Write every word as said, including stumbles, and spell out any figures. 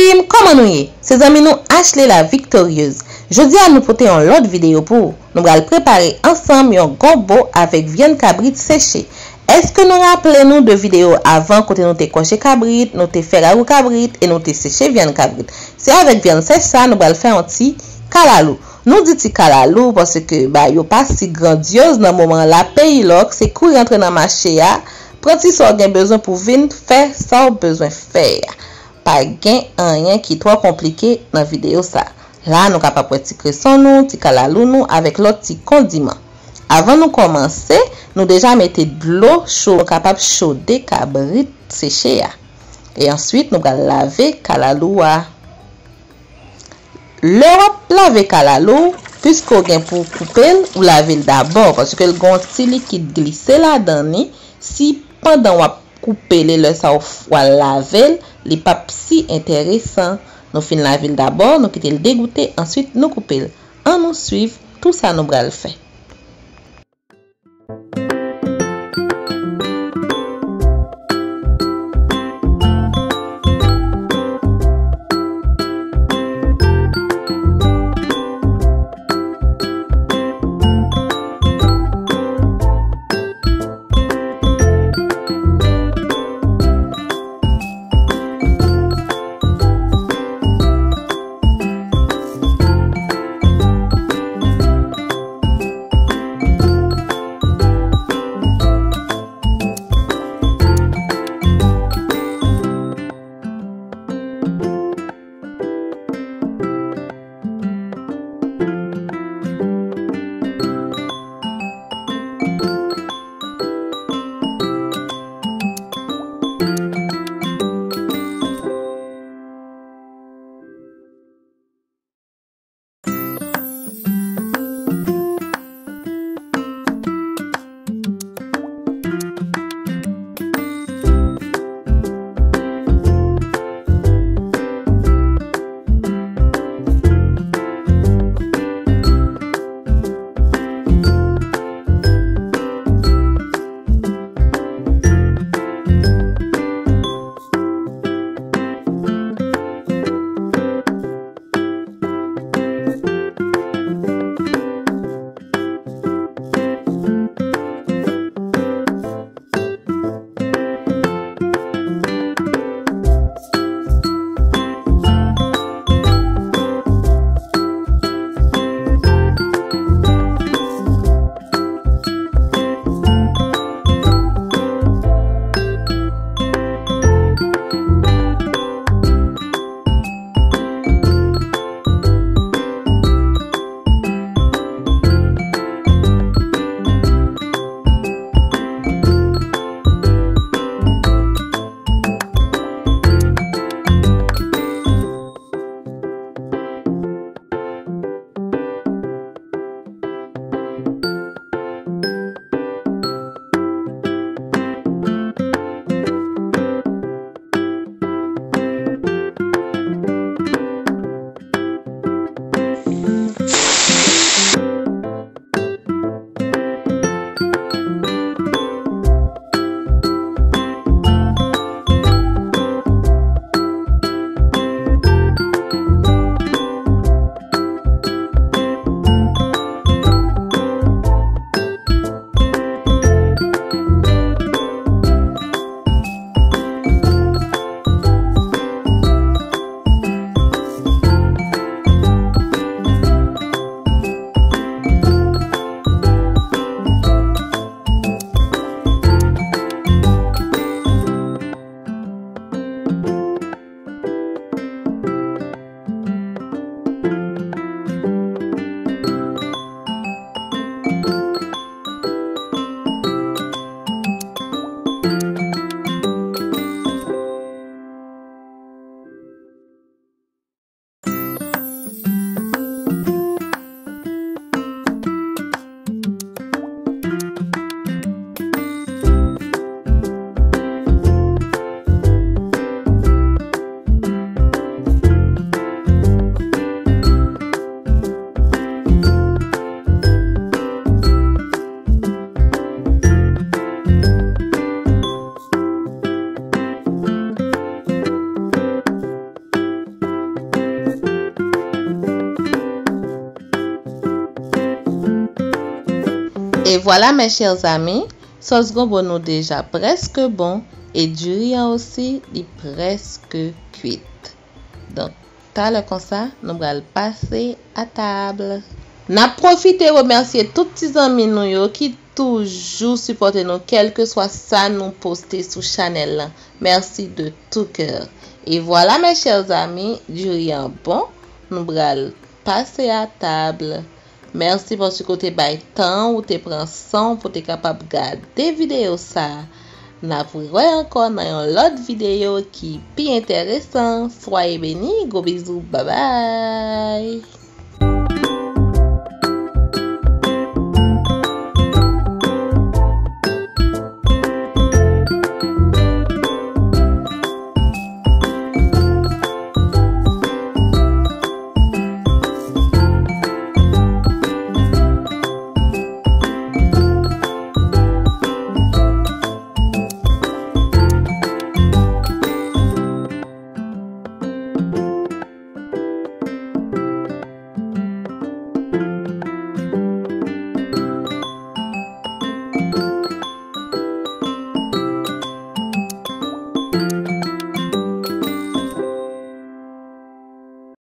Zanmi m, kòman nou ye? Se zanmi nou Ashley la Victorieuse. Jodi a nou pote yon lòt videyo pou ou. Nou pral prepare ansanm yon gonbo avèk vyann kabrit seche. Èske nou raple nou de videyo avan kote nou te kòche kabrit, nou te fè ragou kabrit e nou te seche vyann kabrit? Se avèk vyann sèch sa nou pral fè yon ti kalalou. Nou di ti kalalou paske ba yo pa si grandyoz nan moman la. Peyi lòk, se kouri antre nan mache a, pran ti sa w gen bezwen pou vin fè sa w bezwen fè a. Pa gen anyen ki twò konplike nan videyo sa. La, nou kapab wè ti kreson nou, ti kalalou nou avèk lòt ti kondiman. Avan nou kòmanse, nou deja mete dlo cho, nou kapab chode kabrit seche a. E answit, nou pral lave kalalou a. Lè w ap lave kalalou, piske w gen pou w koupe l, ou lave l dabò, paske l gen yon ti likid glise ladan li. Si pandan w ap koupe li, lè sa w f-, w al lave l, li p ap si enteresan. Nou fin lave l dabò, nou kite l degoute, answit nou koupe l. Ann nou swiv tou sa nou pral fè. E vwala, mes chers amis, sòs gonbo nou deja prèske bon e diri an osi, li prèske kwit. Donk, talè konsa, nou pral pase a tab. N ap pwofite remèsye tout ti zanmi nou yo ki toujou sipòte nou, kèlkeswa sa nou poste sou chanèl lan. Merci de tout cœur. E vwala, mes chers amis, diri an bon, nou pral pase a tab. Mèsi paske w te bay tan, ou te pran san w pou te kapab gade videyo sa a. N ap rewè ankò nan yon lòt videyo ki pi enteresan. Soyez bénis, gwo bizou, babay!